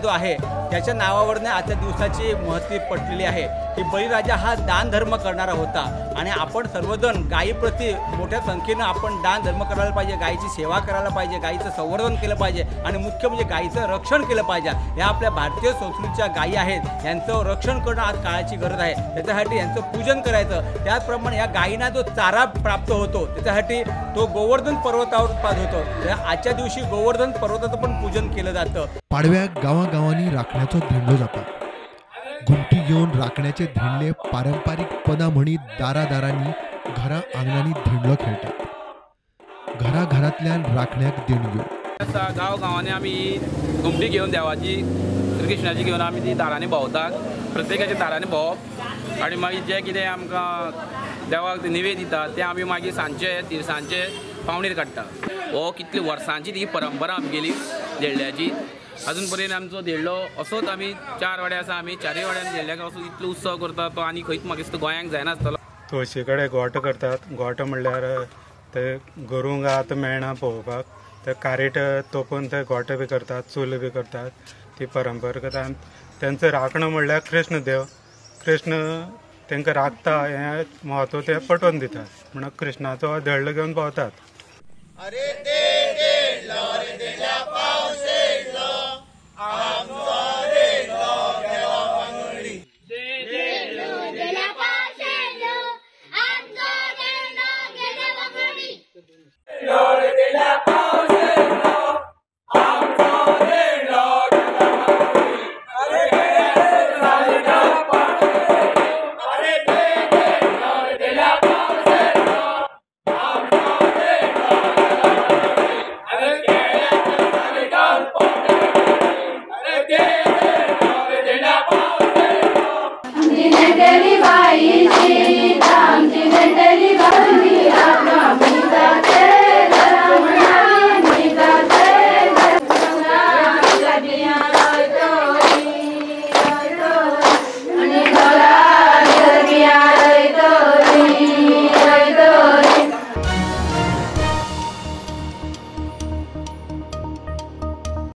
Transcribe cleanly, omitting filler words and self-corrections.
आहे त्याच्या नावावरनं आजच्या दिवसाची महत्त्व पटलेली आहे की बळीराजा हा दानधर्म करणारा होता आणि आपण सर्वजण गायीप्रती मोठ्या संख्येनं आपण दानधर्म करायला पाहिजे, गायीची सेवा करायला पाहिजे, गायीचं संवर्धन केलं पाहिजे आणि मुख्य म्हणजे गायीचं रक्षण केलं पाहिजे। ह्या आपल्या भारतीय संस्कृतीच्या गायी आहेत, यांचं रक्षण करणं आज काळाची गरज आहे। त्याच्यासाठी यांचं पूजन करायचं। त्याचप्रमाणे या गायींना जो चारा प्राप्त होतो त्याच्यासाठी तो गोवर्धन पर्वतावर उत्पादन होतो। आजच्या दिवशी गोवर्धन पर्वताचं पण पूजन केलं जातं। पाडव्याक गांवागांवांनी राखण्याचो धेंडलो जाता। घुमटी घेवन राखण्याचे धेंडले पारंपारीक पदां म्हणीत दारादारांनी घरा आंगणांनी धेंडलो खेळटात। घराघरांतल्यान राखण्याक देणग्यो। गांव गांवांनी आमी घुमटी घेवन देवाची श्रीकृष्णाची घेवन आमी ती दारांनी भोंवतात। प्रत्येकाच्या दारांनी भोंवप आनी मागीर जें कितें आमकां देवाक निवेद दितात तें आमी मागीर सांजचे तिनसांजचे पावणीर काडटा। हो कितली वर्सांची ती परंपरा आमगेली धेंडल्याची। अजून पर्यंत आमचो धेंडलो असोच आमी चार वाड्या आसा, आमी चारय वाड्यान धेंडल्याक असो इतलो उत्सव करता तो आनी खंयच म्हाका दिसता गोंयांक जायनासतलो। तुळशी कडेन गोठो करतात। गोठो म्हणल्यार ते गोरूंक आतां मेळना पळोवपाक, ते कारेट तोपून ते गोठे बी करतात, चूल बी करतात। ती परंपरा करतात। तेंचो राखणो म्हणल्यार कृष्ण देव, कृष्ण तांकां राखता हें म्हत्व ते पटोवन दितात म्हणून कृष्णाचो धेंडलो घेवन भोंवतात। अरे दे देडलो रे देडल्या पावस येयलो।